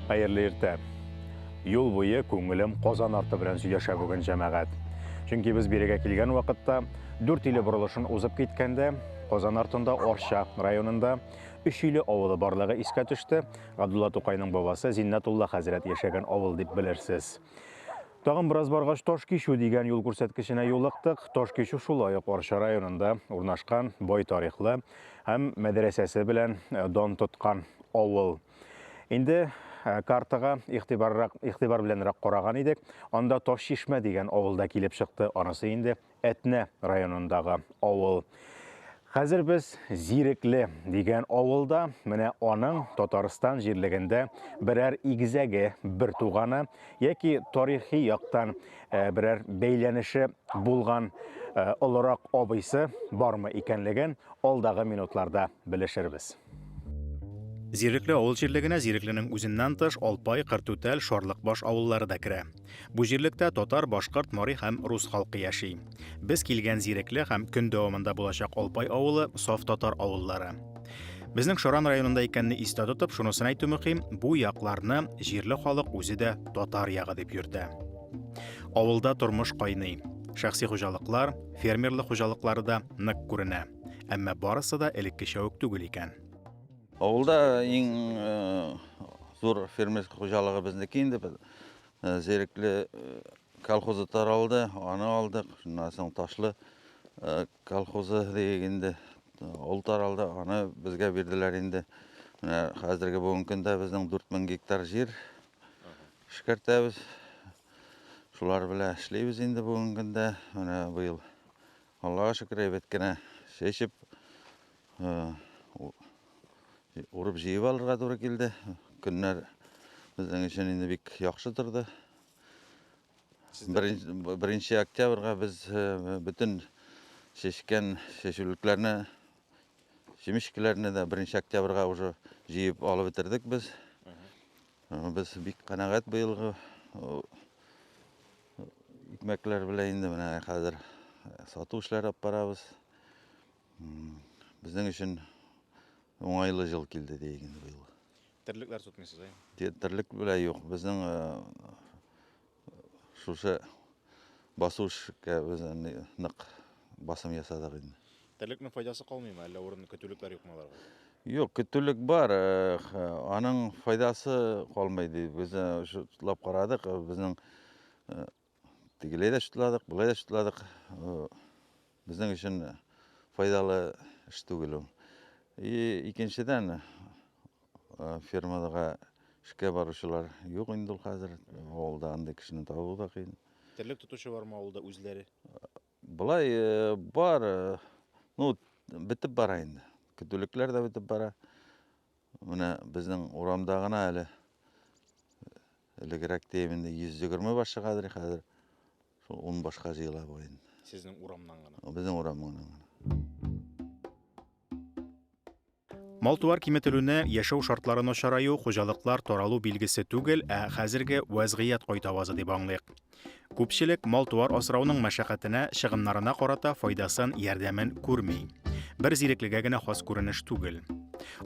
Хәерле иртә. Юл буе күңелем Казан арты белән сөйләшә бүген җәмәгать. Чөнки без бирегә килгән вакытта Дүртөйле борылышын узып киткәндә Казан артында Арча районында Өчөйле авылы барлыгы искә төште. Габдулла Тукайның бабасы Зиннәтулла хәзрәт яшәгән авыл дип белерсез. Тагын бераз баргач Ташкичү дигән юл күрсәткеченә юлыктык. Ташкичү шулай ук Арча районында урнашкан бай тарихлы һәм мәдрәсәсе белән э, дан тоткан авыл. Инде э, картага игътибаррак, игътибар беләнрәк караган идек. Анда Ташчишмә дигән авылда килеп чыкты. Анысы инде Әтнә районындагы авыл. Хәзер без Зирекле дигән авылда, менә аның Татарстан җирлегендә берәр игезәге, бер туганы яки тарихи яктан э, берәр бәйләнеше булган э, олырак абыйсы бармы икәнлеген алдагы минутларда белешербез. Зирекле авыл җирлегенә Зирекленең үзеннән тыш Алпай, Кыртүтәл, Шарлыкбаш авыллары да керә. Бу җирлектә татар, башкорт, мари һәм рус халкы яши. Без килгән Зирекле һәм көн дәвамында булачак Алпай авылы саф татар авыллары. Безнең Шаран районында икәнне истә тотып, шунысын әйтү мөһим, бу якларны җирле халык үзе дә татар ягы дип йөртә. Авылда тормыш кайный. Шәхси хуҗалыклар, фермерлык хуҗалыклары да нык күренә. Әмма барысы да элеккечә үк түгел икән. Авылда иң э, зур фермер хуҗалыгы безнеке инде. Без э, Зирекле э, колхозы таралды, аны алдык. Шуннан соң Ташлы колхозы диек инде, ул таралды, аны безгә бирделәр инде. Менә хәзерге бүгенге көндә безнең 4000 гектар җир эшкәртәбез. Шулар белән эшлибез инде бүгенге көндә. Менә быел Аллага шөкер, әйбәт кенә чәчеп, урып җыеп алырга туры килде. Көннәр безнең өчен инде бик яхшы торды. Беренче октябрьгә без бөтен чәчкән чәчүлекләрне, чемечкеләрне дә беренче октябрьгә уже җыеп алып бетердек без. Без бик канәгать быелгы Икмәкләр белән инде менә хәзер сату эшләре алып барабыз. Безнең өчен уңайлы җыл килде диек инде быел. Терлекләр тотмыйсыз, әйе? Терлек белән юк. Безнең шушы басу эшкә без нык басым ясадык инде. Терлекнең файдасы калмыймы, әллә урын көтүлекләр юкмы аларга? Юк, көтүлек бар, аның файдасы калмый ди. Без шутлап карадык, безнең тегеләй дә шутладык, болай да шутладык. Безнең өчен файдалы эш түгел ул. И икенчедән, фермадага эшкә баручылар юк инде ул хәзер. Авылда андый кешене табу да кыен. Терлек тотучы бармы авылда үзләре? Болай э, бар, э, ну, бетеп бара инде. Көтүлекләр дә бетеп бара. Менә безнең урамда гына әле элегрәк дием инде 120 баш чыгадыр, хәзер шул 10 башка җыела бу инде. Сезнең урамнан гына. Безнең урамнан гына. Мал-туар киметелүне, яшәү шартлары начараю, хуҗалыклар таралу билгесе түгел, ә хәзерге вәзгыять кайтавазы дип аңлыйк. Күпчелек мал-туар асрауның мәшәкатенә, чыгымнарына карата файдасын, ярдәмен күрми. Бер зиреклегә генә хас күренеш түгел.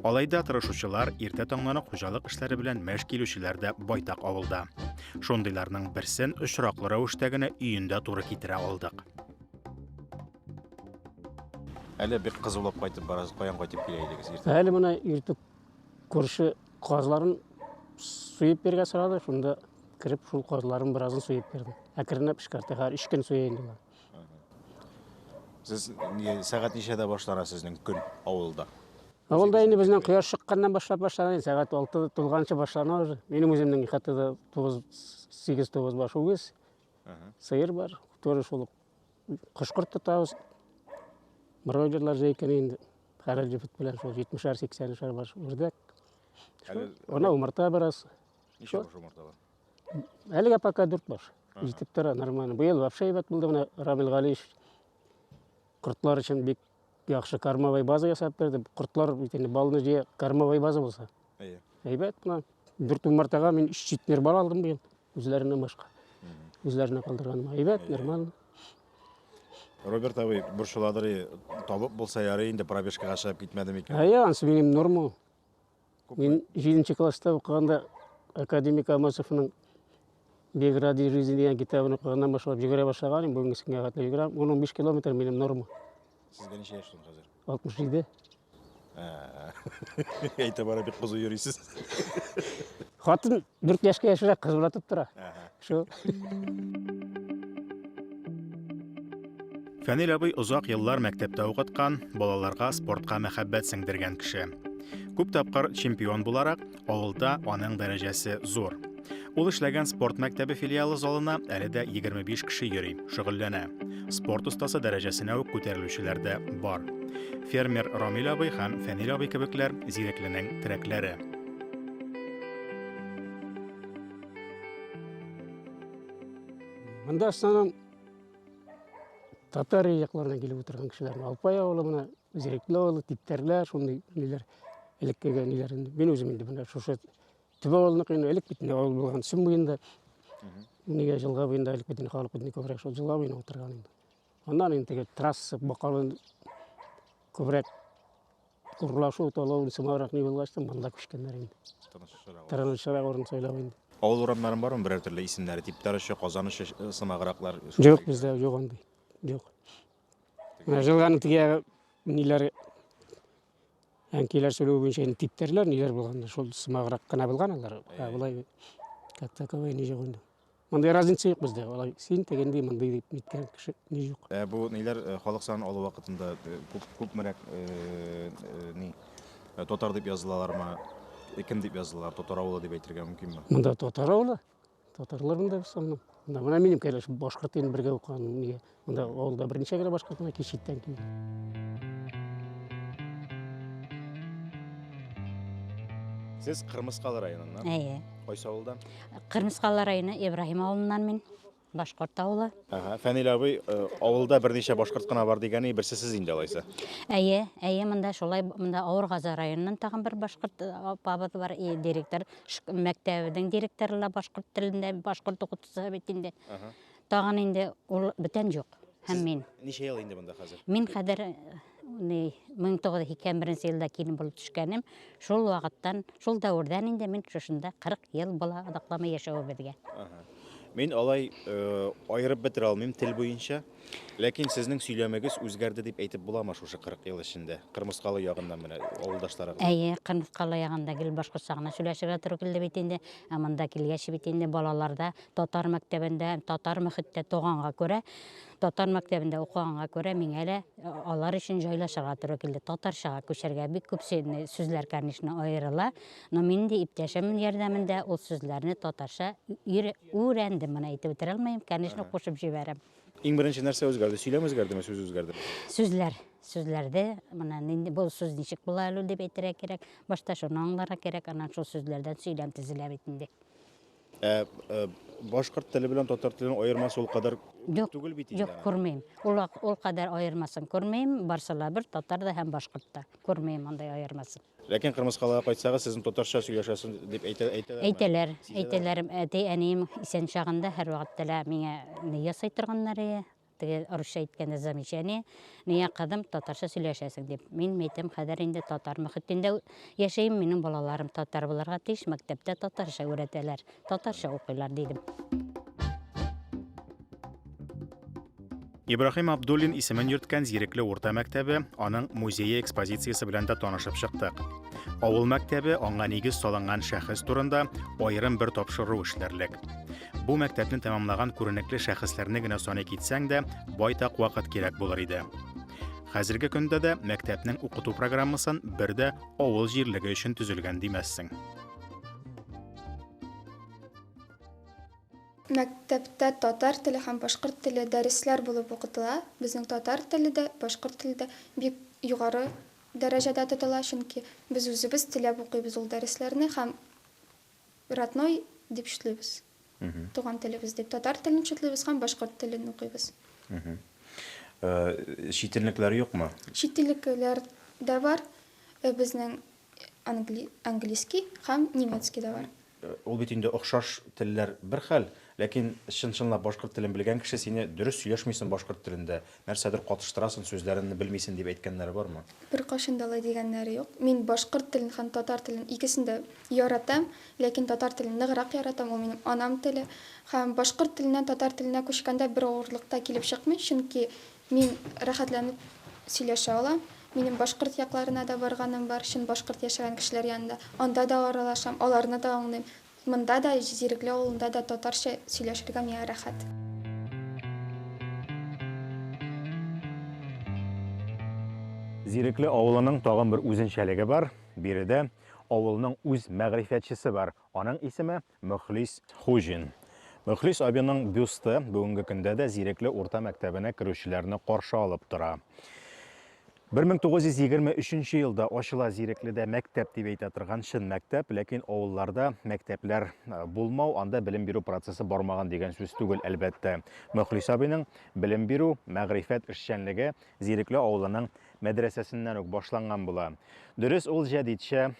Алай да тырышучылар, иртә таңнан ук хуҗалык эшләре белән мәш килүчеләр дә байтак авылда. Шундыйларның берсен очраклы рәвештә генә өендә туры китерә алдык. Әле бик кызулап кайтып барасыз. Каян кайтып килә идегез иртә? Әле менә иртүк күрше казларын суеп биргә сорады. Шунда кереп шул казларын беразын суеп бирдем. Әкренләп эшкәртә, хәзер өч көн суя инде улар. Сез сәгать ничәдә башлана сезнең көн авылда? Авылда инде безнең кояш чыкканнан башлап башлана, сәгать 6 тулганчы башлана уже. Минем үземнең хатада 9 8 9 баш үгез. Сыер бар, тоже шул Кош-корт тотабыз. Бройлерлар җәй көне инде хәләл җефет белән шул 70-әр, 80-шәр баш үрдәк. Ана умарта бераз. Ничә баш умарта бар? Әлегә пока 4 баш. Җитеп тора, нормально. Быел вообще әйбәт булды менә Рамил Галиевич кортлар өчен бик яхшы кормовой база ясап бирде. Кортлар бит инде балны җыя, кормовой база булса. Әйе. Әйбәт менә. Дүрт умартага мин өч центнер бал алдым быел. Үзләреннән башка. Үзләренә калдырганым. Әйбәт, нормально. Роберт абый борчыладыр, табып булса ярый инде, пробежкага чыгып китмәде микән? Әйе, ансы минем норма. Мин 7 класста укыганда Академик Амосовның Бег ради жизни дигән китабын укыганнан башлап йөгерә башлаган идем. Бүгенге көнгә хәтле йөгерәм. 10-15 километр минем норма. Сезгә ничә яшь соң хәзер? 67. Әйтә бара бик кызу йөрисез. Хатын 4 яшькә яшьрәк кыз була тора. Шул. Фәнил абый озак еллар мәктәптә укыткан, балаларга спортка мәхәббәт сеңдергән кеше. Күп тапкыр чемпион буларак, авылда аның дәрәҗәсе зур. Ул эшләгән спорт мәктәбе филиалы залына әле дә 25 кеше йөри, шөгыльләнә. Спорт остасы дәрәҗәсенә үк күтәрелүчеләр дә бар. Фермер Рамил абый һәм Фәнил абый кебекләр Зирекленең терәкләре. Монда основном татар якларынан килеп утырган кешеләр. Алпай авылы менә, Зирекле авылы, Типтәрләр, шундый ниләр, элеккеге ниләр инде. Мин үзем инде менә шушы Төбә авылыныкы инде элек бит инде авыл булган Сөм буенда. Нигә җылга буенда элек бит инде халык бит инде күбрәк шул җылга буена утырган инде. Аннан инде теге трасса Бакалы күбрәк урлашу, талау сымаграк ни булгач та монда күчкәннәр инде. Тынычрак. Тынычрак урын сайлап инде. Авыл урамнарын бармы берәр төрле исемнәре? Типтәр очы, Казан очы сымаграклар? Юк, бездә юк андый. Юк. Менә җылганың теге ягы ниләре Әнкәйләр сөйләве буенча инде типтәрләр ниләр булган, шул сымаграк кына булган алар. Ә болай как таковой ни юк инде. Мондый разница юк бездә. Алай син тегенди, мондый дип ниткән кеше ни юк. Ә бу ниләр халык санын алу вакытында күп күпмерәк ни татар дип язылалармы? Кем дип язылалар? Татар авылы дип әйтергә мөмкинме? Монда татар авылы. Татарлар монда в основном. Монда менә минем кәләш башкорт телен бергә укыган нигә. Монда авылда берничә генә башкорт менә читтән килгән. Сез Кырмыскалы районыннан? Әйе. Кайсы авылдан? Кырмыскалы районы Ибраһим авылыннан мин. Башкорт авылы. Ага, Фәнил абый, э, авылда берничә башкорт кына бар дигәне, берсе сез инде алайса. Әйе, әйе, монда шулай, монда Авыргазы районыннан тагын бер башкорт э, апабыз бар, и директор Мәктәбенең директоры ла башкорт телендә, башкорт укытучысы бит инде. Тагын инде ул бүтән юк. Һәм мин. Ничә ел инде монда хәзер? Мин хәзер ни 1981 елда килен булып төшкәнем. Шул вакыттан, шул дәвердән инде мин шушында 40 ел була озакламый яшәвебезгә. Мин алай аерып бетерә алмыйм тел буенча. Ләкин сезнең сөйләмегез үзгәрде дип әйтеп буламы шушы 40 ел эчендә? Кырмыскалы ягыннан менә авылдашларыгыз. Әйе, Кырмыскалы ягында гел башкортча гына сөйләшергә туры килде бит инде. Ә монда килгәч бит инде балалар да татар мәктәбендә, татар мөхиттә туганга күрә, татар мәктәбендә укыганга күрә миңа дә алар өчен җайлашырга туры килде. Татарчага күчәргә бик күп сүзләр, конечно, аерыла. Но мин инде иптәшем ярдәмендә ул сүзләрне татарча өйрәндем. Моны әйтеп бетерә алмыйм, конечно, кушып җибәрәм. Иң беренче нәрсә үзгәрде? Сөйләм үзгәрдеме, сүз үзгәрдеме? Сүзләр. Сүзләрдә менә нинди бу сүз ничек була әле ул дип әйтергә кирәк. Башта шуны аңларга кирәк, аннан шул сүзләрдән сөйләм төзелә бит инде. Ә башкорт теле белән татар теленең аермасы ул кадәр Юк, түгел бит инде. Юк, күрмим. Ул ул кадәр аермасын күрмим. Барсы ла бер, татар да һәм башкорт та. Күрмим андай аермасын. Ләкин Кырмыскалыга кайтсагыз, сезнең татарча сөйләшәсен дип әйтә, әйтәләрме? Әйтәләр, Сизәләрме? әйтәләр. Әти-әнием исән чагында һәрвакытта ла миңа ни ясый торганнар иде, теге русча әйткәндә замечание, нигә кызым татарча сөйләшәсең дип. Мин әйтәм, хәзер инде татар мөхитендә яшәем, минем балаларым татар булырга тиеш, мәктәптә татарча өйрәтәләр, татарча укыйлар, дидем. Ибраһим Абдуллин исемен йөрткән Зирекле урта мәктәбе, аның музее экспозициясе белән дә танышып чыктык. Авыл мәктәбе аңа нигез салынган шәхес турында аерым бер тапшыру эшләрлек. Бу мәктәпне тәмамлаган күренекле шәхесләрне генә саный китсәң дә, байтак вакыт кирәк булыр иде. Хәзерге көндә дә мәктәпнең укыту программасын бер дә авыл җирлеге өчен төзелгән димәссең. Мәктәптә татар теле һәм башкорт теле дәресләр булып укытыла. Безнең татар теле дә, башкорт теле дә бик югары дәрәҗәдә тотыла, чөнки без үзебез теләп укыйбыз ул дәресләрне һәм родной дип чутлыйбыз, туган телебез дип. Татар телен чутлыйбыз һәм башкорт телен укыйбыз. Читенлекләр юкмы? Читенлекләр дә бар. Безнең английский һәм немецкий да бар. Ул бит инде охшаш телләр бер хәл, Ләкин чын-чынлап башкорт телен белгән кеше сине дөрес сөйләшмисең башкорт телендә, нәрсәдер катыштырасың, сүзләреңне белмисең дип әйткәннәре бармы? Беркайчан да алай дигәннәре юк. Мин башкорт телен һәм татар телен икесен дә яратам, ләкин татар телен ныграк яратам, ул минем анам теле. Һәм башкорт теленнән татар теленә күчкәндә бер авырлык та килеп чыкмый, чөнки мин рәхәтләнеп сөйләшә алам. Минем башкорт якларына да барганым бар, чын башкорт яшәгән кешеләр янында. Анда да аралашам, аларны да аңлыйм. Монда да, Зирекле авылында да татарча сөйләшергә миңа рәхәт. Зирекле авылының тагын бер үзенчәлеге бар, биредә авылның үз мәгърифәтчесе бар, аның исеме Мөхлис Хуҗин. Мөхлис абиның бюсты бүгенге көндә дә Зирекле урта мәктәбенә керүчеләрне каршы алып тора. 1923 елда ачыла Зирекледә мәктәп дип әйтә торган чын мәктәп, ләкин авылларда мәктәпләр булмау, анда белем бирү процессы бармаган дигән сүз түгел, әлбәттә. Мөхлис абыйның белем бирү, мәгърифәт эшчәнлеге Зирекле авылының мәдрәсәсеннән үк башланган була. Дөрес, ул җәдитчә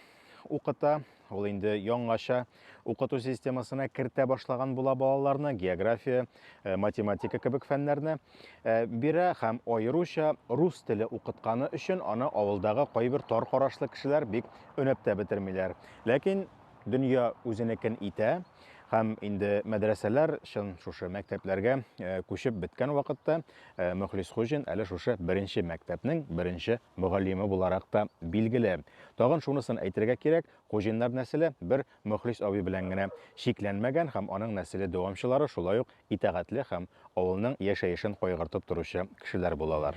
укыта, ул инде яңача укыту системасына кертә башлаган була балаларны, география, математика кебек фәннәрне бирә һәм аеруча рус теле укытканы өчен аны авылдагы кайбер тар карашлы кешеләр бик өнәп тә бетермиләр. Ләкин дөнья үзенекен итә һәм инде мәдрәсәләр чын шушы мәктәпләргә күчеп беткән вакытта Мөхлис Хуҗин әле шушы беренче мәктәпнең беренче мөгаллиме буларак та билгеле. Тагын шунысын әйтергә кирәк, Хуҗиннар нәселе бер Мөхлис абый белән генә чикләнмәгән һәм аның нәселе дәвамчылары шулай ук итагатьле һәм авылның яшәешен кайгыртып торучы кешеләр булалар.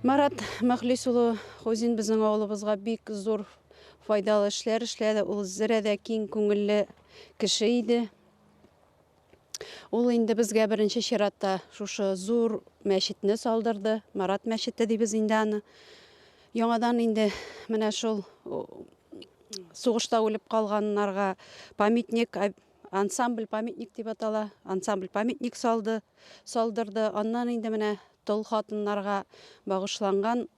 Марат Мөхлис улы Хуҗин безнең авылыбызга бик зур файдалы эшләр эшләде. Ул зерә дә киң күңелле кеше иде. Ул инде безгә беренче чиратта шушы зур мәчетне салдырды. Марат мәчете дибез инде аны. Яңадан инде менә шул сугышта үлеп калганнарга памятник, ансамбль памятник дип атала. Ансамбль памятник салды, салдырды. Аннан инде менә тол хатыннарга багышланган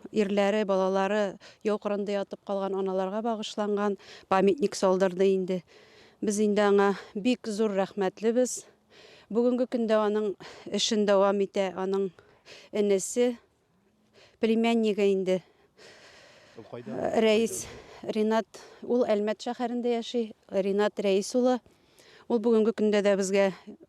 ирләре, балалары яу кырында ятып калган аналарга багышланган памятник салдырды инде. Без инде аңа бик зур рәхмәтлебез. Бүгенге көндә аның эшен дәвам итә аның энесе, племяннигы инде. Рәис Ринат, ул Әлмәт шәһәрендә яши. Ринат Рәис улы. Ул бүгенге көндә дә безгә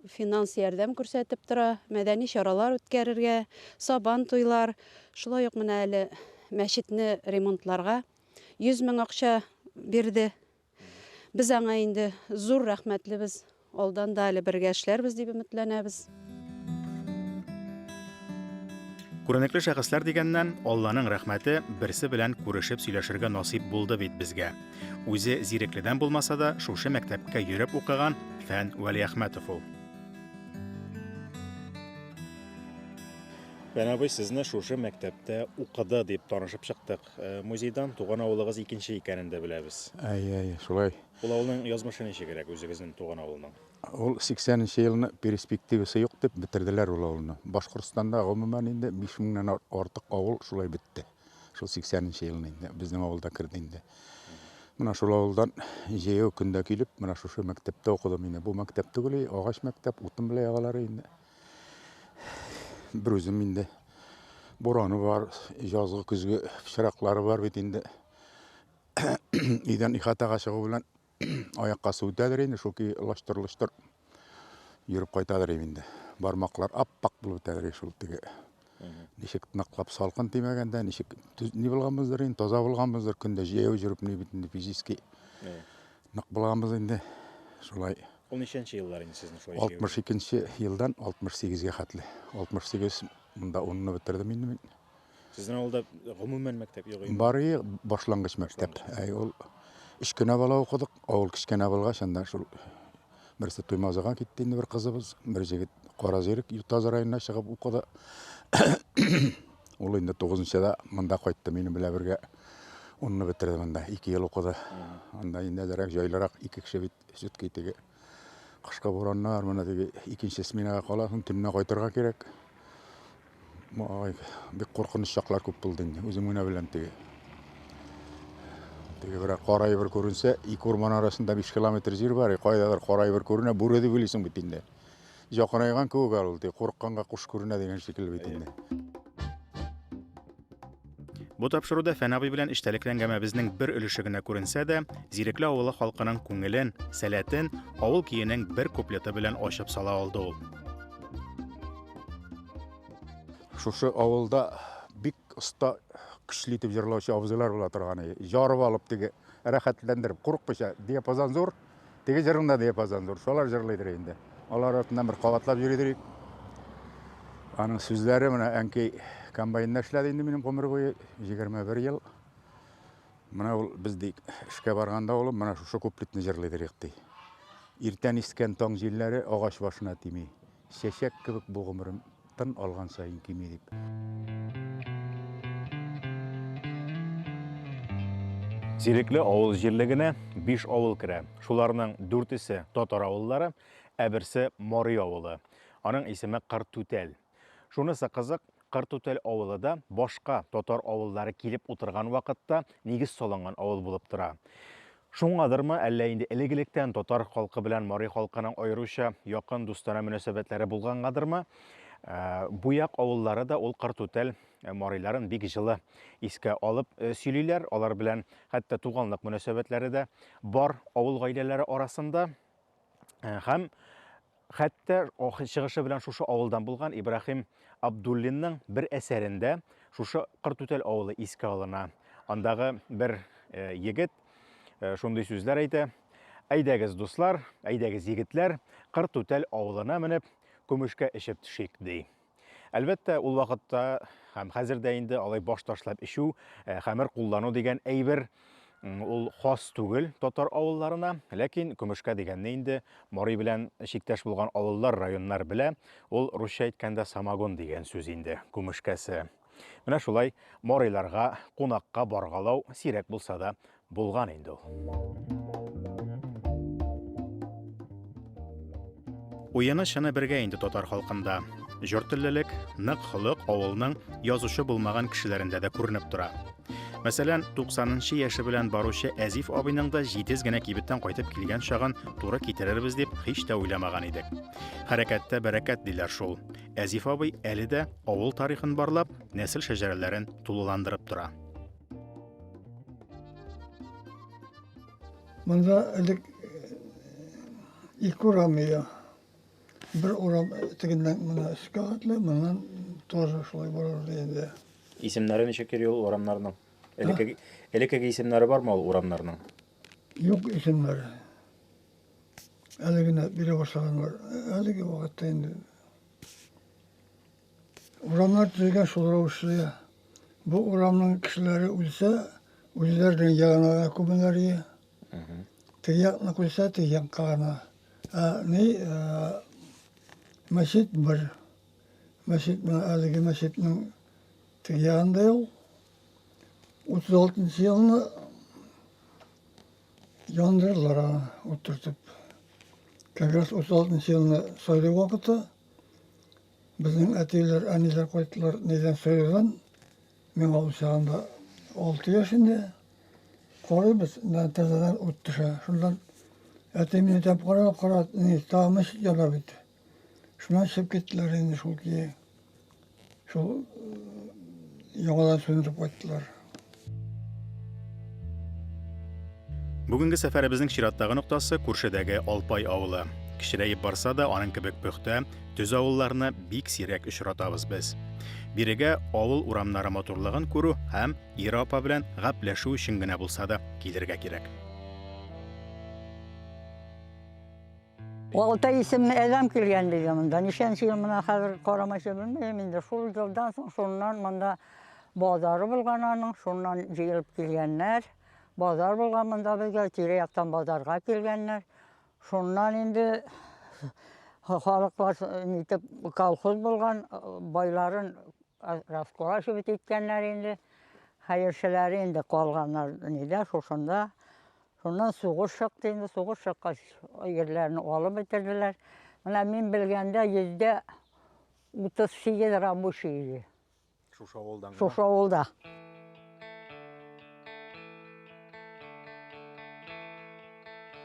финанс ярдәм күрсәтеп тора, мәдәни чаралар үткәрергә, сабан туйлар, шулай ук менә әле мәчетне ремонтларга 100 мең акча бирде. Без аңа инде зур рәхмәтлебез. Алдан да әле бергә эшләрбез дип өметләнәбез. Күренекле шәхесләр дигәннән, Алланың рәхмәте, берсе белән күрешеп сөйләшергә насыйп булды бит безгә. Үзе Зирекледән булмаса да, шушы мәктәпкә йөреп укыган Фән Вәлиәхмәтов ул. Фән абый, сезне шушы мәктәптә укыды дип танышып чыктык. Музейдан туган авылыгыз икенче икәнен дә беләбез. Әйе, әйе, шулай. Ул авылның язмышы ничегрәк, үзегезнең туган авылның? Ул 80 нче елны перспективасы юк дип бетерделәр ул авылны. Башкортстанда гомумән инде 5 меңнән артык авыл шулай бетте. Шул 80 нче елны инде безнең авыл да керде инде. Менә шул авылдан җәяү көндә килеп, менә шушы мәктәптә укыдым инде. Бу мәктәп түгел, агач мәктәп, утын белән ягалар инде. Бер үзем инде. Бураны бар, язгы, көзге пычраклары бар бит инде. Өйдән ихатага чыгу белән Аякка су үтәдер инде, шул көе лаштыр-лоштыр йөреп кайтадыр инде. Бармаклар ап-ак булып үтәдер шул теге. Ничек ныклап салкын тимәгәндә, ничек ни булганбыздыр инде, таза булганбыздыр, көндә җәяү йөреп ни бит инде физически нык булганбыз инде. Шулай. Ул ничәнче еллар инде сезнең шулай җәяү? 62 елдан 68-гә хәтле. 68 монда 10-ны бетердем инде мин. Сезнең авылда гомумән мәктәп юк иде? Бар иде, башлангыч мәктәп. Әй, ул өч кенә бала укыдык. Авыл кечкенә булгач, анда шул берсе Туймазыга китте инде бер кызыбыз, бер җегет Каразирек Ютазы районына чыгып укыды. Ул инде тугызынчыда монда кайтты, минем белән бергә унны бетерде монда, ике ел укыды. Анда инде әзрәк җайлырак, ике кеше бит все-таки теге кышкы бураннар, менә теге икенче сменага каласың, төнлә кайтырга кирәк. Ай, бик куркыныч чаклар күп булды инде. Үзем генә беләм теге. Теге бер кара әйбер күренсә, ике урман арасында 5 километр җир бар, кайдадыр кара әйбер күренә, бүре дип уйлыйсың бит инде. Якынайган кебек әле ул, теге курыкканга куш күренә дигән шикелле бит инде. Бу тапшыруда Фән абый белән эчтәлекле әңгәмәбезнең бер өлеше генә күренсә дә, Зирекле авылы халкының күңелен, сәләтен авыл көенең бер куплеты белән ачып сала алды ул. Шушы авылда бик оста, көчле итеп җырлаучы абзыйлар була торган иде. Жарып алып теге рәхәтләндереп, курыкмыйча, диапазон зур, теге җырның да диапазон зур. Шулар җырлыйдыр инде. Алар артыннан бер кабатлап йөридер. Аның сүзләре менә әнкәй комбайнда эшләде инде минем гомер буе, 21 ел. Менә ул без ди эшкә барганда улым менә шушы куплетны җырлыйдыр ди. Иртән искән таң җилләре агач башына тими. Чәчәк кебек бу гомерем тын алган саен кими дип. Зирекле авыл җирлегенә 5 авыл керә. Шуларның дүртесе татар авыллары, ә берсе мари авылы. Аның исеме Кыртүтәл. Шунысы кызык, Кыртүтәл авылы да башка татар авыллары килеп утырган вакытта нигез салынган авыл булып тора. Шуңадырмы, әллә инде элек-электән татар халкы белән мари халкының аеруча якын дустанә мөнәсәбәтләре булгангадырмы, бу як авыллары да ул Кыртүтәл мариларын бик җылы искә алып сөйлиләр. Алар белән хәтта туганлык мөнәсәбәтләре дә бар авыл гаиләләре арасында. Һәм хәтта чыгышы белән шушы авылдан булган Ибраһим Абдуллинның бер әсәрендә шушы Кыртүтәл авылы искә алына. Андагы бер э, егет э, шундый сүзләр әйтә. Әйдәгез, дуслар, әйдәгез, егетләр, Кыртүтәл авылына менеп, көмешкә эчеп төшик, ди. Әлбәттә, ул вакытта һәм хәзер дә инде алай баш ташлап эчү, э, хәмер куллану дигән әйбер ул хас түгел татар авылларына, ләкин көмешкә дигәнне инде Мари белән чиктәш булган авыллар, районнар белә. Ул русча әйткәндә самогон дигән сүз инде, көмешкәсе. Менә шулай мариларга кунакка баргалау сирәк булса да булган инде ул. Уены чыны бергә инде татар халкында. Җор теллелек, нык холык авылның язучы булмаган кешеләрендә дә күренеп тора. Мәсәлән, 90 яше белән баручы Әзиф абыйның да җитез генә кибеттән кайтып килгән чагын туры китерербез дип һич тә уйламаган идек. Хәрәкәттә бәрәкәт диләр шул. Әзиф абый әле дә авыл тарихын барлап, нәсел шәҗәрәләрен тулыландырып тора. Монда элек ике урам иде. Бер урам тегеннән менә өскә хәтле, моннан тоже шулай барыр инде. Исемнәре ничек йөри ул урамнарның? Элеккеге элеккеге исемнәре бармы ул урамнарның? Юк исемнәре. Әле генә бирә башлаганнар. Әлеге вакытта инде урамнар төзелгән шул рәвешле. Бу урамның кешеләре үлсә, үзләренең ягына гына күмәләр ие. Теге якны күрсә, теге якка гына. Ә ни, мәчет бер. Мәчет менә әлеге мәчетнең теге ягында ул. 36 елны Яндырдылар аны, утыртып. Как раз 36 елны сайлау вакыты. Безнең әтиләр, әниләр кайттылар нидән сайлаудан. Миңа ул чагында 6 яшь инде. Карыйбыз, тәрәзәдән ут төшә. Шуннан әти мине тәп кара, кара, ни, тагы мәчет яна бит. Шуннан чыгып киттеләр инде шул көе. Шул яңадан сүндереп кайттылар. Бүгенге сәфәребезнең чираттагы ноктасы күршедәге Алпай авылы. Кечерәеп барса да, аның кебек пөхтә, төз авылларны бик сирәк очратабыз без. Бирегә авыл урамнары матурлыгын күрү һәм Ира апа белән гәпләшү өчен генә булса да килергә кирәк. Алтай исемле адәм килгән диде монда. Ничәнче ел менә хәзер карамайча белмим инде. Шул елдан соң шуннан монда базары булган аның, шуннан җыелып килгәннәр. Базар булган монда безгә, тирә-яктан базарга килгәннәр. Шуннан инде халыклар нитеп колхоз булган, байларын раскулачивать иткәннәр инде. Хәерчеләре инде калганнар нидә, шушында. Шуннан сугыш чыкты инде, сугыш чыккач, җирләрне алып бетерделәр. Менә мин белгәндә 38 рабочий иде. Шушы авылдан. Шушы авылда.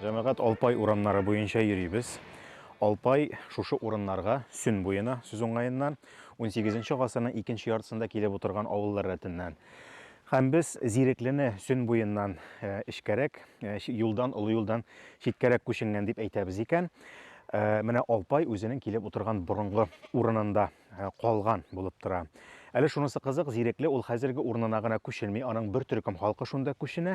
Җәмәгать Алпай урамнары буенча йөрибез. Алпай шушы урыннарга, Сөн буена, сүз уңаеннан, 18 гасырның икенче яртысында килеп утырган авыллар рәтеннән. Һәм без Зиреклене Сөн буеннан э, эчкәрәк, э, юлдан, олы юлдан читкәрәк күченгән дип әйтәбез икән. Э, менә Алпай үзенең килеп утырган борынгы урынында калган булып тора. Әле шунысы кызык, Зирекле ул хәзерге урынына гына күченми, аның бер төркем халкы шунда күченә,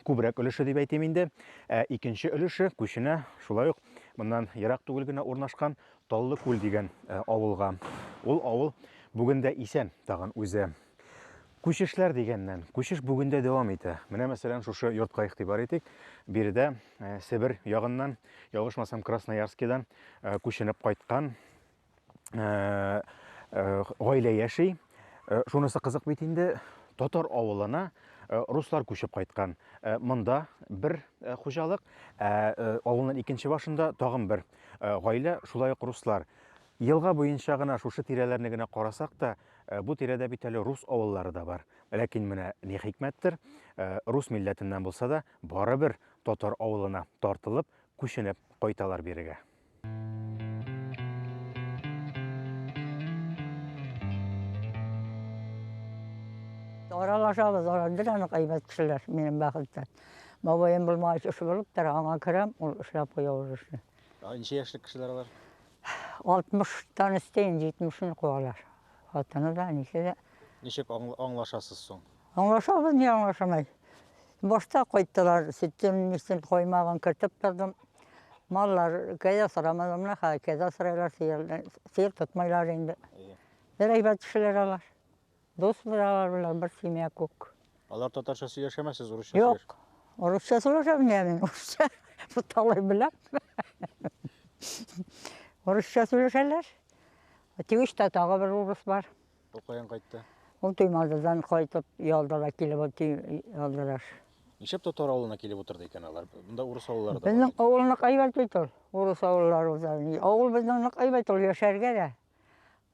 күбрәк өлеше дип әйтим инде. Ә икенче өлеше күченә шулай ук моннан ерак түгел генә урнашкан Таллы күл дигән авылга. Ул авыл бүген дә исән тагын үзе. Күчешләр дигәннән, күчеш бүген дә дәвам итә. Менә мәсәлән шушы йортка игътибар итик. Биредә Себер ягыннан, ялгышмасам Красноярскидан күченеп кайткан гаилә яши. Шунысы кызык бит инде, татар авылына руслар күчеп кайткан. Монда бер хуҗалык, ә авылның икенче башында тагын бер гаилә, шулай ук руслар. Елга буенча гына шушы тирәләрне генә карасак та, бу тирәдә бит әле рус авыллары да бар. Ләкин менә ни хикмәттер, рус милләтеннән булса да, барыбер татар авылына тартылып, күченеп кайталар бирегә. Аралашабыз, аралар анык әйбәт кешеләр, минем бәхеттән. Бабаем булмагач, эш булып тора, аңа керәм, ул эшләп куя ул эшне. Ничә яшьлек кешеләр алар? 60-тан өсте инде, 70-не куалар. Хатыны да, әнисе дә. Ничек аңлашасыз соң? Аңлашабыз, ни аңлашамай. Башта кайттылар, сөтен, нисен, каймагын кертеп тордым. Маллар кәйдә сорамадым, менә хәзер кәйдә сорыйлар, сыер, сыер тотмайлар инде. Бер әйбәт кешеләр алар. Дус без алар белән бер семья күк. Алар татарча сөйләшәме, сез урысча Юк. Урысча сөйләшәм мин, мин урысча талай беләм. Урысча сөйләшәләр. Тегештә тагы бер урыс бар. Ул каян кайтты? Ул Туймазыдан кайтып, ялда да килеп ялдылар. Нишләп татар авылына килеп утырды икән алар? Монда урыс авыллары да бар. Безнең авыл нык әйбәт бит ул. Урыс авыллары да. Авыл безнең нык әйбәт ул яшәргә дә.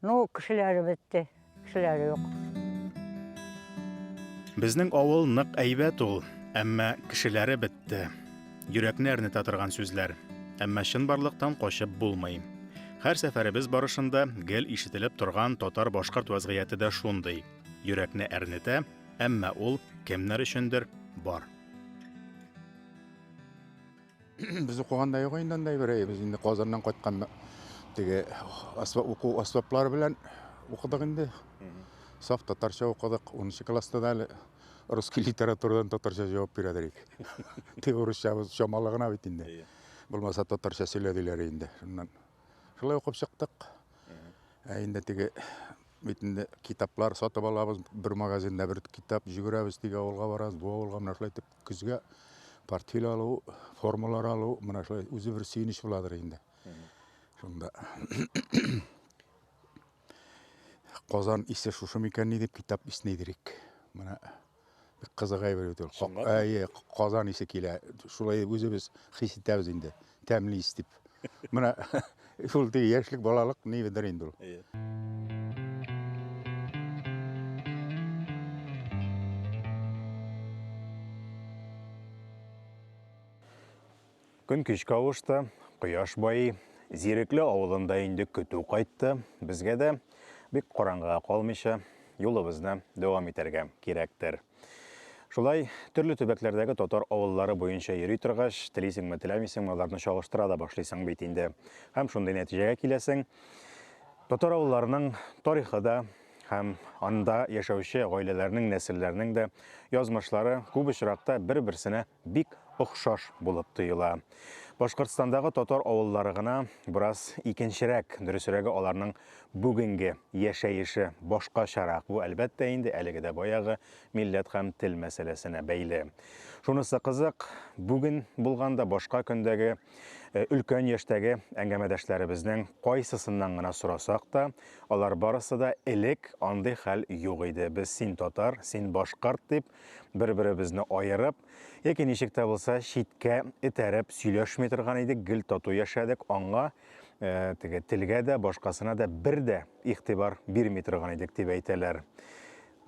Ну, кешеләре бетте. Кешеләре юк. Безнең авыл нык әйбәт ул, әмма кешеләре бетте. Йөрәкне әрнетә торган сүзләр. Әмма чынбарлыктан качып булмый. Һәр сәфәребез барышында гел ишетелеп торган татар-башкорт вәзгыяте дә шундый. Йөрәкне әрнетә, әмма ул кемнәр өчендер бар. Без укыганда юк инде андай бер, без инде Казаннан кайткан теге уку әсбаплары белән укыдык инде. Саф татарча укыдык, 10 класста да әле русский литературадан татарча җавап бирәдер идек. Тик урысчабыз чамалы гына бит инде. Булмаса татарча сөйлә диләр инде. Шуннан шулай укып чыктык. Ә инде теге бит инде китаплар сатып алабыз, бер магазинда бер китап җигерәбез, теге авылга барабыз, бу авылга менә шулай итеп көзгә портфель алу, формалар алу, менә шулай үзе бер сөенеч буладыр инде. Шунда Казан исе шушы микән ни дип китап иснидерик. Менә бик кызык әйбер бит ул. Әйе, Казан исе килә. Шулай үзебез хис итәбез инде. Тәмле ис дип. Менә шул теге яшьлек, балалык нидер инде ул. Көн кичкә авышты, кояш байый. Зирекле авылында инде көтү кайтты. Безгә дә бик караңгыга калмыйча юлыбызны дәвам итәргә кирәктер. Шулай төрле төбәкләрдәге татар авыллары буенча йөри торгач, телисеңме, теләмисеңме, аларны чагыштыра да башлыйсың бит инде. Һәм шундый нәтиҗәгә киләсең. Татар авылларының тарихы да һәм анда яшәүче гаиләләрнең, нәселләрнең дә язмышлары күп очракта бер-берсенә бик охшаш булып тоела. Башкортстандагы татар авыллары гына бераз икенчерәк, дөресрәге аларның бүгенге яшәеше башкачарак. Бу, әлбәттә инде, әлеге дә баягы милләт һәм тел мәсьәләсенә бәйле. Шунысы кызык, бүген булганда башка көндәге э, өлкән яшьтәге әңгәмәдәшләребезнең кайсысыннан гына сорасак та, алар барысы да элек андый хәл юк иде. Без син татар, син башкорт дип бер-беребезне аерып, яки ничек тә булса читкә этәреп сөйләшми торган идек, гел тату яшәдек, аңа теге телгә дә, башкасына да бер дә игътибар бирми торган идек дип әйтәләр.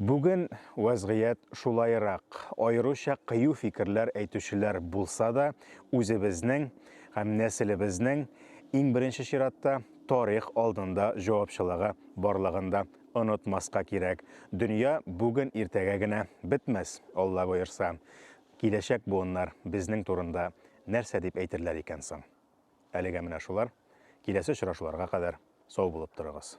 Бүген вәзгыять шулайрак. Аеруча кыю фикерләр әйтүчеләр булса да, үзебезнең һәм нәселебезнең иң беренче чиратта тарих алдында җавапчылыгы барлыгын да онытмаска кирәк. Дөнья бүген-иртәгә генә бетмәс, Алла боерса. Киләчәк буыннар безнең турында нәрсә дип әйтерләр икән соң? Әлегә менә шулар. Киләсе очрашуларга кадәр сау булып торыгыз.